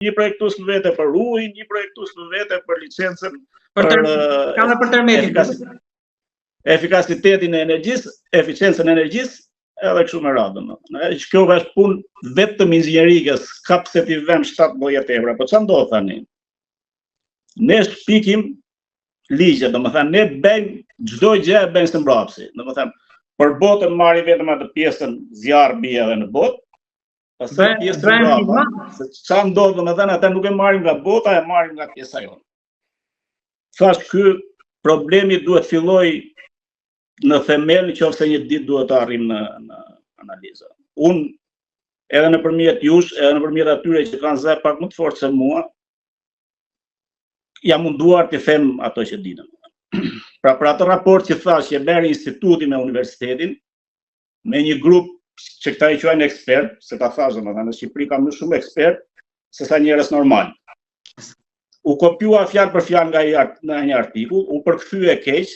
Një projektues më vete për ujin, një projektues më vete për licencën për për ka dhe për tërmetin. Efikas, efikasitetin e energjisë, eficiencën e energjisë, edhe kështu me radhë, domethënë. Kjo është punë vetëm inxhinierike, s'ka pse t'i vëmë 70 euro, po çfarë ndodh tani? Ne shpikim ligje, domethënë ne bëjmë çdo gjë e bëjmë së mbrapsi. Domethënë për botën marrim vetëm atë pjesën zjarr bie edhe në botë, pastaj pjesën mbrapa, se çfarë ndodh, domethënë ata nuk e marrim nga bota, e marrim nga pjesa jonë. Thash ky problemi duhet filloj në themel në qoftë se një ditë duhet të arrijmë në, në analiza. Unë edhe nëpërmjet jush, edhe nëpërmjet atyre që kanë zë pak më të fortë se mua, jam munduar të them ato që di. Pra për atë raport që thash që bëri instituti me universitetin, me një grup që këta i quajnë ekspert, se ta thash domethënë në Shqipëri ka më shumë ekspert se sa njerëz normal. U kopjua fjalë për fjalë nga një, nga një artikull, u përkthye keq,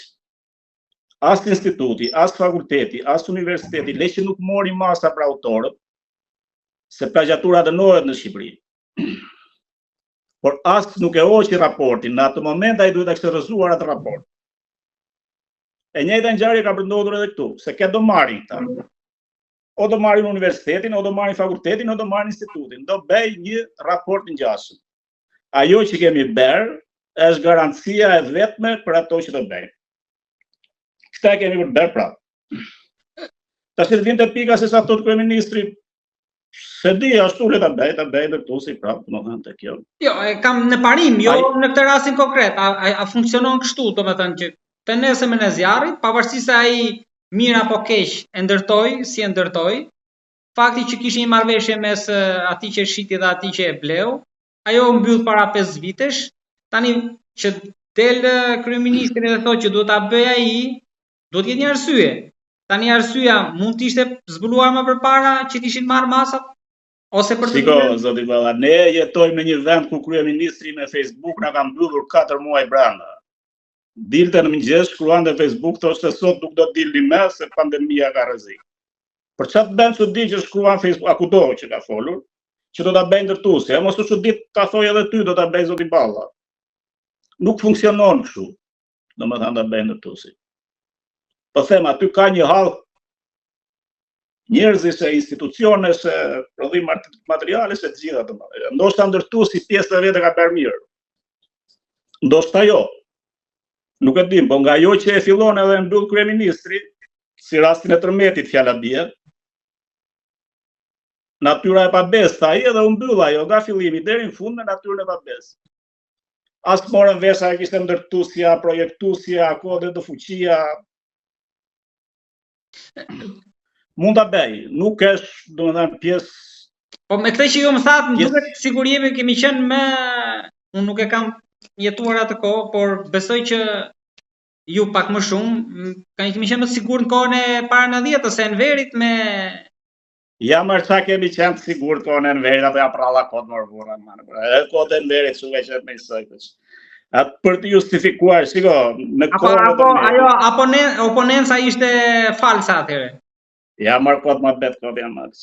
as instituti, as fakulteti, as universiteti, le që nuk mori masa për autorët, se plagjiatura dënohet në Shqipëri. Por as nuk e hoqi raportin, në atë moment ai duhet ta kishte rrëzuar atë raport. E njëjta ngjarje ka për ndodhur edhe këtu, se kë do marrin këta. O do marrin universitetin, o do marrin fakultetin, o do marrin institutin, do bëj një raport të ngjashëm. Ajo që kemi bërë është garancia e vetme për ato që do bëjmë. Këtë e kemi për të bërë prapë. Tash të vim te pika se sa thotë kryeministri, s'e di, ashtu le ta bëj, ta bëj ndërtuesi prapë, domethënë te kjo. Jo, e kam në parim, jo Ai... në këtë rastin konkret, a, a, a funksionon kështu, domethënë që të nesërmen e zjarrit, pavarësisht se ai mirë apo keq e ndërtoi, si e ndërtoi, fakti që kishte një marrëveshje mes atij që shiti dhe atij që e bleu, ajo u mbyll para 5 vitesh, tani që del kryeministri dhe thotë që duhet ta bëjë ai, duhet të jetë një arsye. Tani arsyeja mund të ishte zbuluar më përpara që të ishin marrë masat ose për të Shiko, zoti Balla, ne jetojmë në një vend ku kryeministri me Facebook na ka mbyllur 4 muaj brenda. Dilte në mëngjes, shkruante në Facebook, thoshte sot nuk do të dilni më se pandemia ka rrezik. Për çfarë të bën çudi që shkruan Facebook, a kudo që ka folur, që do ta bëjë ndërtuesi, e mos u çudit ta thojë edhe ty do ta bëjë zoti Balla. Nuk funksionon kështu. Domethënë ta bëjë ndërtuesi. Po them aty ka një hall njerëzish e institucionesh e prodhim materiale se të gjitha domethënë. Ndoshta ndërtuesi pjesën e vet e ka bërë mirë. Ndoshta jo. Nuk e dim, po nga ajo që e fillon edhe e mbyll kryeministri, si rastin e tërmetit fjala bie, natyra e pabesë, tha ai edhe u mbyll ajo nga fillimi deri në fund me natyrën e pabesë. As morën vesh a e kishte ndërtusja, projektusja, kode të fuqia. Mund ta bëj, nuk është, domethënë, pjesë Po me këtë që ju më thatë, më duket sikur jemi kemi qenë me unë nuk e kam jetuar atë kohë, por besoj që ju pak më shumë, kanë kemi qenë më të sigurt në kohën e para 90-ës së Enverit me Ja mër ça kemi qenë të sigurt kohën e Enverit, ato ja pralla kot mor burra, man. Edhe kohët e Enverit shumë e qenë me njësoj. Atë për të justifikuar, shiko, në apo, kohën apo, ajo apo ne, oponenca ishte falsa atëherë. Ja mër kot më bet kot jam atë.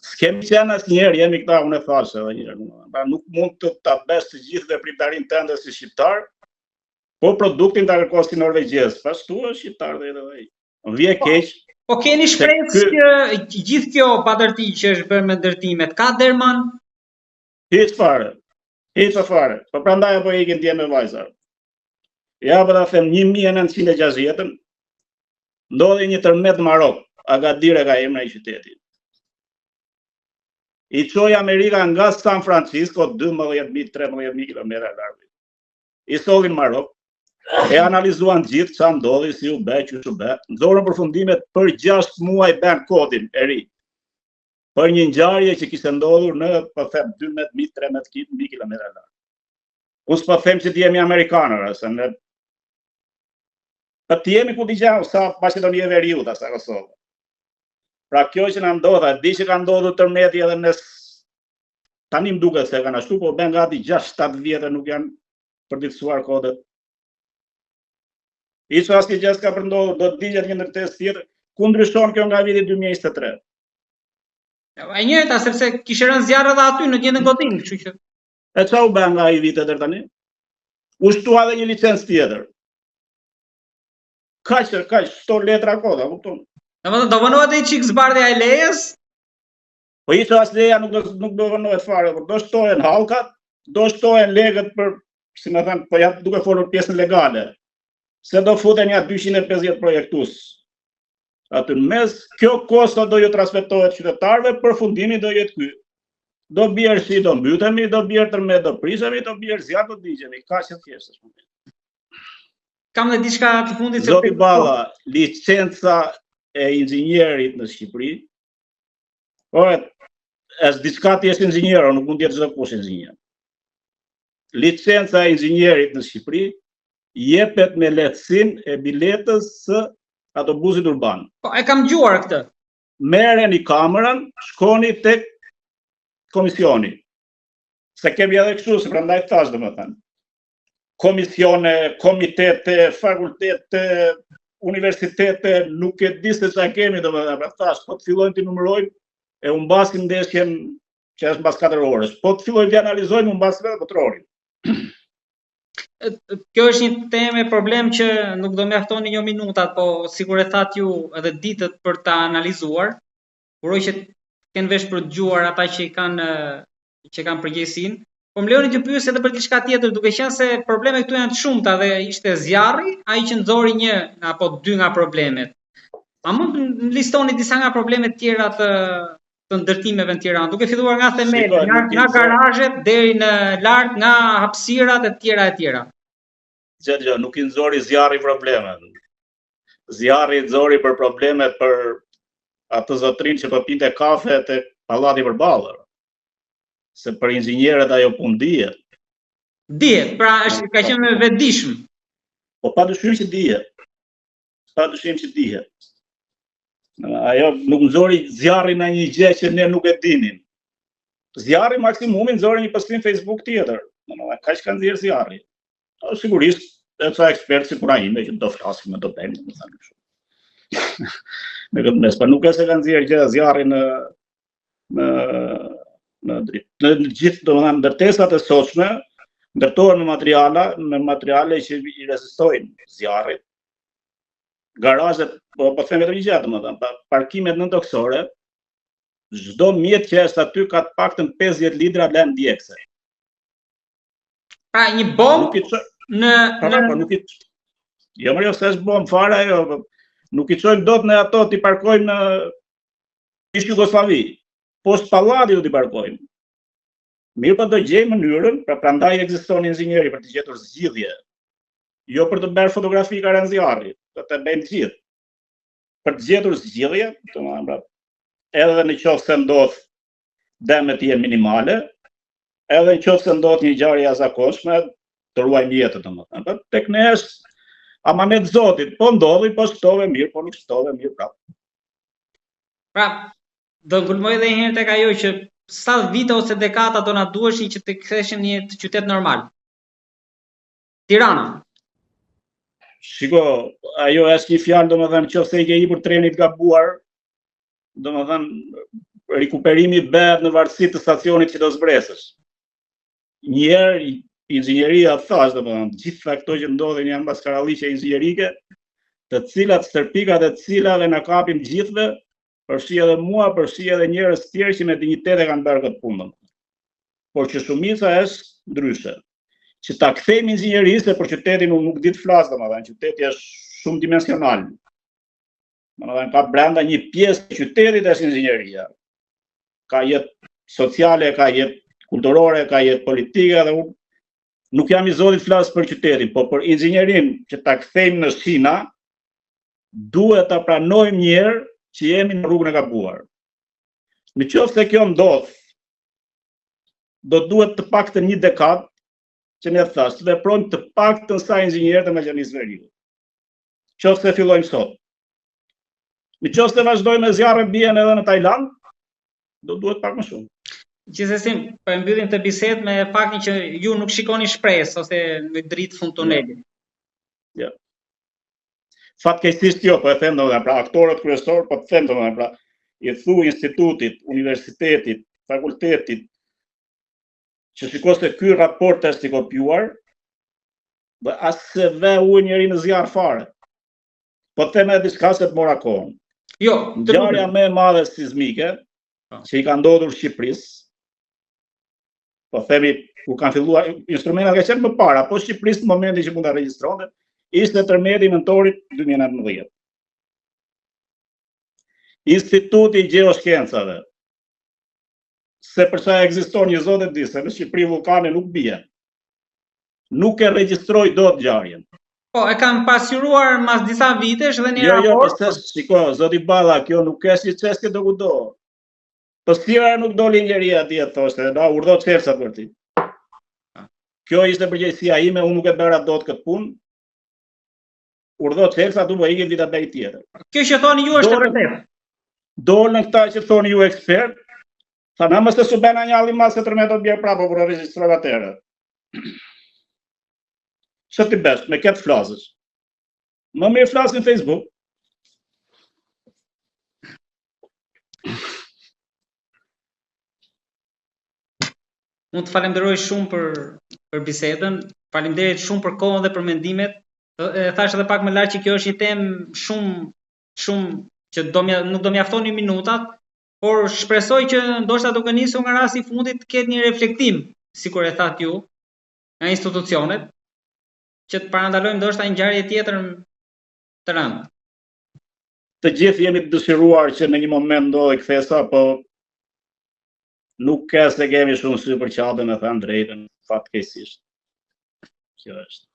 S'kemi qenë asnjëherë, jemi këta, unë e thashë edhe një herë. Pra nuk mund të ta bësh të gjithë veprimtarinë tënde si shqiptar, po produktin ta kërkosh si norvegjez, ashtu është shqiptar dhe edhe ai. Më vjen po, keq. Po keni shpresë ky... që gjithë kjo batërdi që është bërë me ndërtimet, ka derman? Hiç fare. Hiç fare. Po prandaj apo ikin djem e vajza. Ja po ta them 1960-ën ndodhi një tërmet në Marok, Agadir e ka emrin ai qyteti. I çoi Amerika nga San Francisco 12.000, 13.000 km larg. I solli në Marok, e analizuan gjithë ça ndodhi, si u bë, qysh u bë, nxorën përfundimet për 6 muaj bën kodin e ri. Për një ngjarje që kishte ndodhur në, po them, 12.000, 13.000 km larg. Unë s'po them që të jemi amerikanë, se ne Po të jemi ku di gjë, sa Maqedonia e Veriut, sa Kosovë. Pra kjo që na ndodh, e di që ka ndodhur tërmeti edhe në tani më duket se kanë ashtu, po bën gati 6-7 vjet nuk janë përditësuar kodet. Hiç asnjë gjë s'ka për ndodhur, do të digjet një ndërtesë tjetër. Ku ndryshon kjo nga viti 2023? E njëjta sepse kishte rënë zjarr edhe aty në të njëjtën godinë, kështu që. E ça u bë nga ai vit e deri tani? U shtua edhe një licencë tjetër. Kaq, kaq, shto letra kota, kupton? Domethënë, do vonohet një çik zbardhja e lejes? Po i as leja nuk do, nuk do vonohet fare, por do shtohen hallkat, do shtohen lekët për, si me thënë, po jam duke folur pjesën legale, se do futen ja 250 projektues. Aty në mes, kjo kosto do ju transmetohet qytetarëve, përfundimi do jetë ky. Do bjerë shi, do mbytemi, do bjerë tërmet, do prishemi, do bjerë zjarr, do digjemi. Kaq e thjeshtë është. Kam dhe diçka të fundit se Zoti Balla, licenca e inxhinierit në Shqipëri, ore, është diçka të jesh inxhinier, nuk mund të jetë çdokush inxhinier. Licenca e inxhinierit në Shqipëri jepet me lehtësinë e biletës së autobusit urban. Po, e kam dëgjuar këtë. Merreni kamerën, shkoni tek komisioni. Se kemi edhe kështu, se prandaj thashë domethënë. komisione, komitete, fakultete, universitete, nuk e di se ça kemi, domethënë, pra thashë, po të fillojmë t'i numërojmë, e humbasim ndeshjen që është mbas 4 orësh, po të fillojmë t'i analizojmë, humbasim edhe botërorin. Kjo është një temë problem që nuk do mjaftonin jo minutat, po sikur e thatë ju edhe ditët për ta analizuar. Uroj që të kenë vesh për të dëgjuar ata që i kanë që kanë përgjegjësinë. Po më lejoni t'ju pyes edhe për diçka tjetër, duke qenë se problemet këtu janë të shumta dhe ishte zjarri ai që nxori një apo dy nga problemet. A mund të listoni disa nga problemet tjera të të ndërtimeve në Tiranë, duke filluar nga themeli, nga, nga garazhet deri në lart, nga hapësirat e tjera e tjera. Gjë, gjë, nuk i nxori zjarri problemet. Zjarri nxori për problemet për atë zotrin që po pinte kafe te pallati përballë. Se për inxhinierët ajo punë dihet. Dihet, pra është ka qenë e vetëdijshëm. Po pa dyshim që dihet. Pa dyshim që dihet. Ajo nuk nxori zjarri ndonjë gjë që ne nuk e dinim. Zjarri maksimumi nxori një postim Facebook tjetër. Domethënë kaq ka nxjerrë zjarri. Po, sigurisht, edhe ca ekspertë si puna ime që do flasim e do bëjmë, domethënë kështu. Në këtë mes, pa nuk është se ka nxjerrë gjë zjarri në në në dritë. Në në gjithë, domethënë, ndërtesat e sotshme ndërtohen me materiale, me materiale që i rezistojnë zjarrit. Garazhet, po po them vetëm një gjë, domethënë, pa, parkimet nëntokësore, çdo mjet që është aty ka të paktën 50 litra lëndë djegëse. Pra një bombë në pra, në po nuk i Jo, më jo, s'është bombë fare ajo. Po, nuk i çojmë dot ne ato t'i parkojmë në ish Jugosllavi. Poshtë pallatit do t'i parkojmë. Mirë po do gjejmë mënyrën, pra prandaj ekziston inxhinieri për të gjetur zgjidhje. Jo për të bërë fotografi ka rënë zjarri, do të bëjmë të gjithë. Për të gjetur zgjidhje, domethënë pra, edhe në qoftë se ndodh dëmet të jenë minimale, edhe në qoftë se ndodh një ngjarje e jashtëzakonshme, të ruajmë jetën, domethënë. Po tek ne është amanet Zotit, po ndodhi, po shpëtove mirë, po nuk shpëtove mirë prapë. Pra, do ngulmoj edhe një herë tek ajo që sa vite ose dekada do na duheshin që të ktheheshim në një qytet normal. Tirana. Shiko, ajo është një fjalë, domethënë, qoftë se i ke hipur trenit gabuar, domethënë, rikuperimi bëhet në varësi të stacionit që do zbresësh. Një herë inxhinieria thashë, domethënë, gjitha këto që ndodhin janë maskaralliqe inxhinierike, të cilat stërpikat e të cilave na kapin gjithëve, përfshi edhe mua, përfshi edhe njerëz të tjerë që me dinjitet e kanë bërë këtë punë. Por që shumica është ndryshe. Që ta kthejmë inxhinierisë, se për qytetin unë nuk di të flas, domethënë, qyteti është shumëdimensional. Domethënë ka brenda një pjesë të qytetit është inxhinieria. Ka jetë sociale, ka jetë kulturore, ka jetë politike dhe unë nuk jam i zoti të flas për qytetin, po për inxhinierinë që ta kthejmë në shina, duhet ta pranojmë një herë që jemi në rrugën e gabuar. Në qoftë se kjo ndodh, do duhet të paktën një dekadë që ne thashë, të veprojmë të paktën sa inxhinierët e Maqedonisë së Veriut. Qoftë se fillojmë sot. Në qoftë se vazhdojmë me zjarre bien edhe në Tajlandë, do duhet pak më shumë. Gjithsesi, po e mbyllim këtë bisedë me faktin që ju nuk shikoni shpresë ose në dritë fund tunelit. Jo. Fatkeqësisht jo, po e them domethënë, pra aktorët kryesorë, po të them domethënë, pra i thu institutit, universitetit, fakultetit, Që shiko se ky raport është i kopjuar, dhe as s'e vë ujë njeri në zjarr fare. Po të them edhe diçka se të mora kohën. Jo, ngjarja më e madhe sizmike po. që i ka ndodhur Shqipërisë, po themi ku kanë filluar instrumentat ka qenë më para, po Shqipërisë në momentin që mund ta regjistronte, ishte tërmeti i nëntorit 2019. Instituti i Gjeoshkencave, se për ça ekziston një zot e di, se në Shqipëri vullkane nuk bien. Nuk e regjistroi dot ngjarjen. Po, e kanë pasqyruar mas disa vitesh dhe një jo, jo raport. Jo, jo, po shiko, zoti Balla, kjo nuk është një çështje do kudo. Po si nuk doli njeri atje e thoshte, na urdhro çelësat për ti. Kjo ishte përgjegjësia ime, unë nuk e bëra dot këtë punë. Urdhro çelësat, unë po ikim vita bëj tjetër. Kjo që thoni ju është e vërtetë. Dolën këta që thoni ju ekspert, thanë ama se s'u bë një hall i madh se tërmet do bjerë prapë, por e regjistrova atëherë. Ç'të t'i bësh, me këtë flasësh. Më mirë flas në Facebook. Unë të falenderoj shumë për për bisedën, faleminderit shumë për kohën dhe për mendimet. E thashë edhe pak më lart që kjo është një temë shumë shumë që do mja, nuk do mjaftonin minutat, por shpresoj që ndoshta duke nisur nga rasti i fundit të ketë një reflektim, sikur e thatë ju, nga institucionet, që të parandalojmë ndoshta një ngjarje tjetër të rëndë. Të gjithë jemi të dëshiruar që në një moment ndodhë kthesa, po nuk ka se kemi shumë sy për Qabe me thënë drejtën, fatkeqësisht. Kjo është.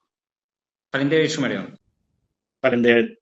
Faleminderit shumë Erion. Faleminderit.